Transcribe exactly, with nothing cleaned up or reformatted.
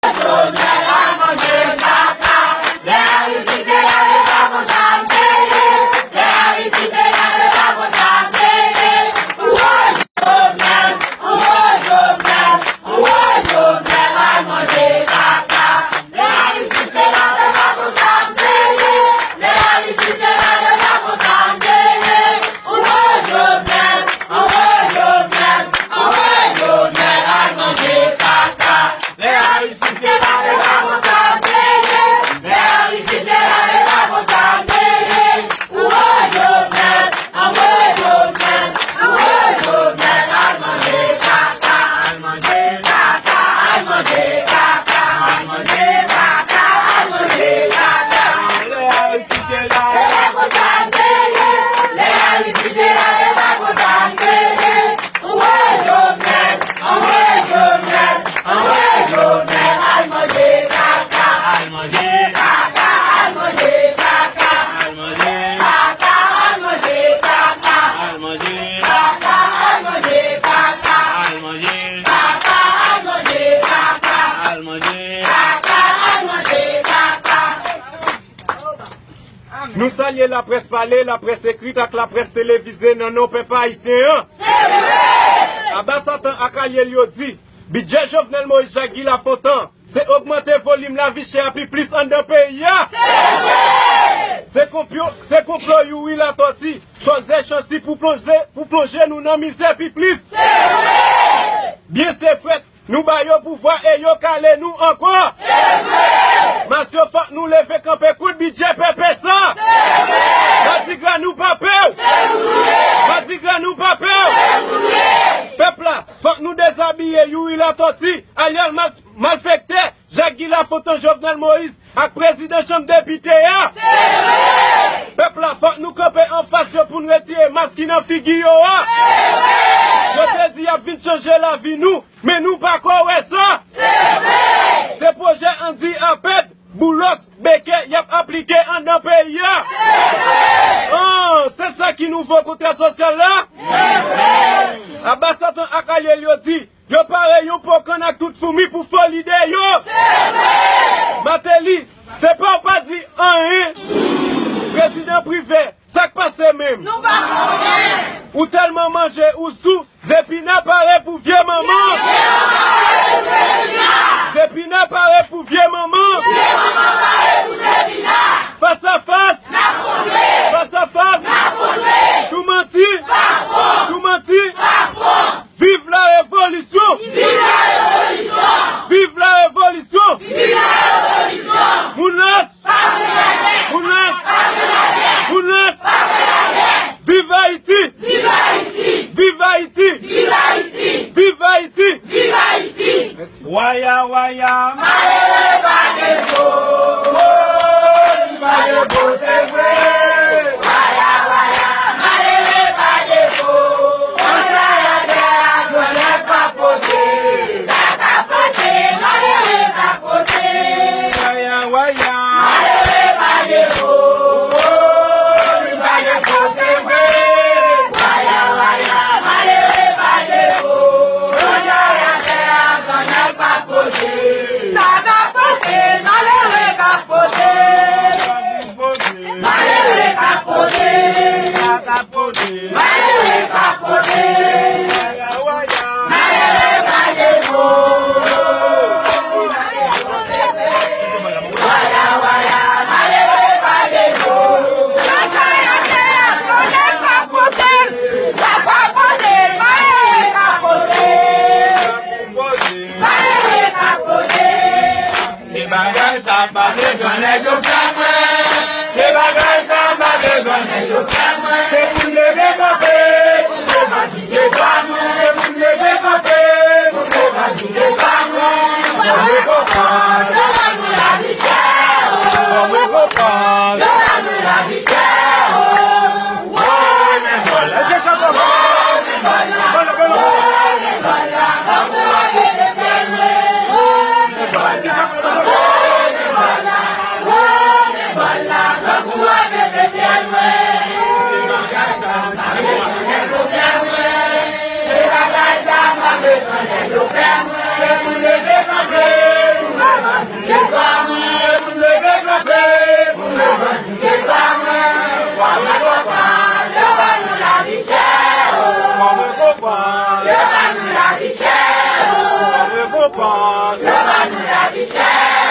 Anvoye Jovenel, anvoye Jovenel, anvoye Jovenel al manje kaka. Lè Ayiti te la, se pa konsa l te ye. Lè Ayiti te la, se pa konsa l te ye. Anvoye Jovenel, anvoye Jovenel, anvoye Jovenel al manje kaka. Al manje kaka, al manje kaka, al manje kaka, al manje kaka. Lè Ayiti te la, se pa konsa l te ye. Lè Ayiti te la, se pa konsa l te ye. Anvoye Jovenel, anvoye Jovenel, anvoye Jovenel al manje kaka. Al manje kaka, al manje kaka, al manje kaka, al manje kaka, al manje kaka, al manje kaka, al manje kaka, al manje kaka, al manje kaka, al manje kaka. Nou salye laprès pale, laprès ekrit ak laprès televize nan non pèp ayisyen an. Aba Satan ak alye l yo di, bidjè Jovenel Moïse, Jack Guy Lafontant, se ogmante volim lavi chè a pi plis anndan peyi a. Se konpyo, se konplo Youri Latòti, Cholzè Chancy pou plonje, pou plonje nou nan mizè pi plis. Byen se frèt, nou ba yo pouvwa e yo kale nou ankò. Se vre! Mas yo, fòk nou leve kanpe kont bidjè pèpè sa. Se vre! Madigra nou pa pè w. Se vre! Madigra nou pa pè w. Se vre! Pèp la, fòk nou dezabiye Youri Latòti, Ariel Mas, malfektè, Jack Guy Lafontant, Jovenel Moïse, ak prezidan chanm depite a. Se vre! Pèp la, fòk nou kanpe anfas yo pou n retire mas ki nan figi yo a. Se vre! Yo te di y ap vin chanje lavi nou, men nou pa ko wè sa. Se vre! Se pwojè Andy Aped, Boulos, Beke y ap aplike anndan peyi a. Se vre! An, se sa ki nouvo kontra sosyal la. Se vre! Aba Satan ak alye l yo di, yo pare yon po kann ak tout foumi pou fo lide yo. Se vre! Martelly, se pa w pa di anyen. Prezidan Privè, sa k pase menm? Nou pa konnen. Ou tèlman manje ou sou, Zepina pare pou vye manman. Vye manman pare pou Zepina. Zepina pare pou vye manman. Vye manman pare pou Zepina. Fas a fas. N ap fonse. Fas a fas. N ap fonse. Tou manti. Pa fon. Tou manti. Pa fon. Viv la revolisyon! Viv la revolisyon! Viv la revolisyon! Viv la revolisyon! Moun Las! Pa vle latè! Moun Las! Pa vle latè! Moun Las! Pa vle latè! Viv Ayiti! Viv Ayiti! Viv Ayiti! Viv Ayiti! Viv Ayiti! Viv Ayiti! Mèsi. Waya, waya. Malere pa gen po. Li pa gen po, se vre. Waya, waya. Malere pa gen po. Konsèy atè a, grannèg pa pote. Sa ka pote, malere pa pote. Waya, waya. Malere pa gen po. Li pa gen po, se vre. Waya, waya. Malere pa gen po. Konsèy atè a, grannèg pa pote. Sa k ap pote, malere k ap pote. Malere k ap pote. Sa k ap pote. Malere k ap pote. Malere pa gen po. Waya, waya, malere pa gen po. Konsèy atè a, grannèg pa pote. Sa k ap pote, malere k ap pote. Malere k ap pote. Se bagay sa pa vle grannèg yo fè mwen. Se bagay sa pa vle grannèg yo fè mwen. Se pou n leve kanpe, pou n revandike dwa nou. Se pou n leve kanpe, pou n revandike dwa nou. Yon rekonpans, yon lòt pou lavi chè, oh. Yon rekonpans, yon lòt pou lavi chè, oh. Yo ba nou lavi chè, oh. Yo ba nou lavi chè.